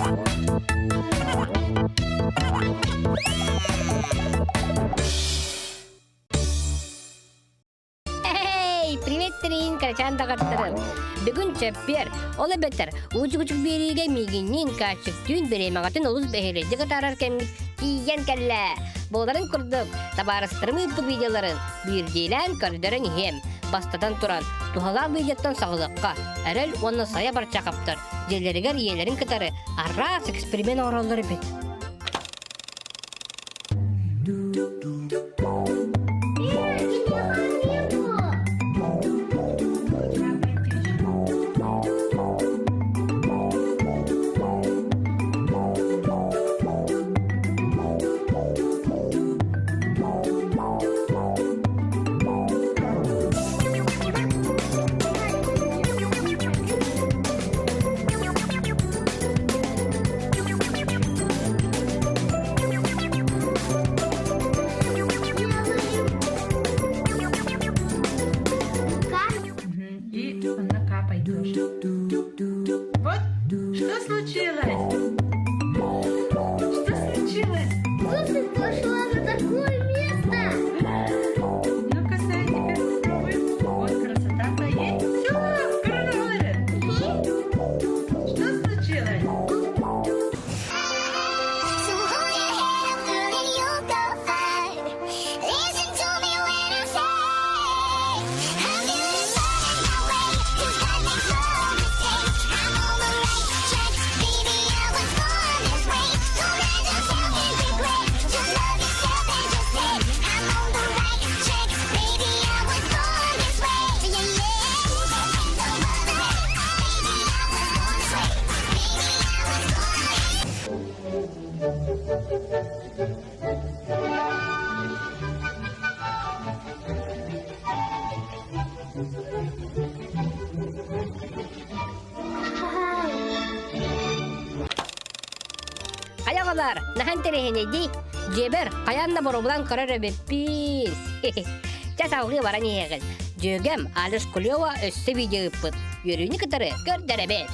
Эй, привет, Трин, кырачаан даҕаттарым. Бүгүн чэппиэр, ол эбэтэр уучугучук биэриигэ миигинниин Кааччыктүүн бириэмэҕитин олус бэһиэлэйдик атаарар кэмҥит тиийэн кэллэ. Буоларын курдук, табаарыстарым ыыппыт видеоларын биирдиилээн көрдөрөн иһиэм. Бастатан туран, туһалаах видеоттан саҕалыахха, Эрэл уонна Сайа Барчахаптар дьиэлэригэр ийэлэрин кытары араас эксперимент оҥороллор эбит. И на К пойдешь. Вот, что случилось? Что случилось? Как ты пошла на такое место? Ну-ка, Сая, теперь попробуем. Вот красота-то есть. Все, корона Что случилось? Хайа оҕолоор, наһаа интэриэһинэйдии. Дьиэбэр хайаан да боруобулаан көрөр эбиппин. Чэ салгыы баран иһиэҕин. Дьүөгэм Алеш Кулева өссө видео ыыппыт. Үөрүүнү кытары көрдөрөбүн.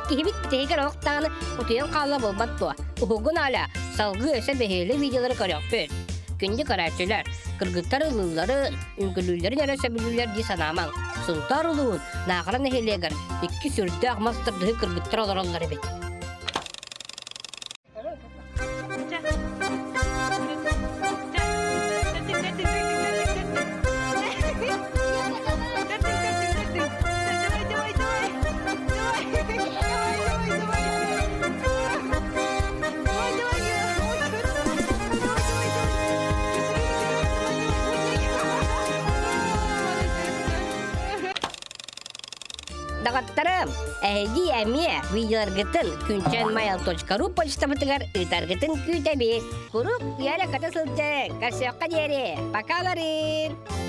Киһибит бүтэһигэр олох даҕаны утуйан хаалла буолбат дуо? Уһугун аля, салгыы өссө бэһиэлэ видеолары көрүөхпүт. Күндү көрөөччүлэр, кыргыттар ыллыылларын, үҥкүлүүллэрин эрэ сөбүлүүллэр дии санаамаҥ. Сунтаар улууһун Наахара нэһилиэгэр икки сүрдээх мас тардыһыы кыргыттар олороллор эбит. Доҕотторум, эһиги эмиэ видеоларгытын күнчэнmail.ru почтабытыгар ыытаргытын күүтэбит. Куруук үөрэ-көтө сылдьыҥ, көрсүөххэ диэри. Пока, Ларин!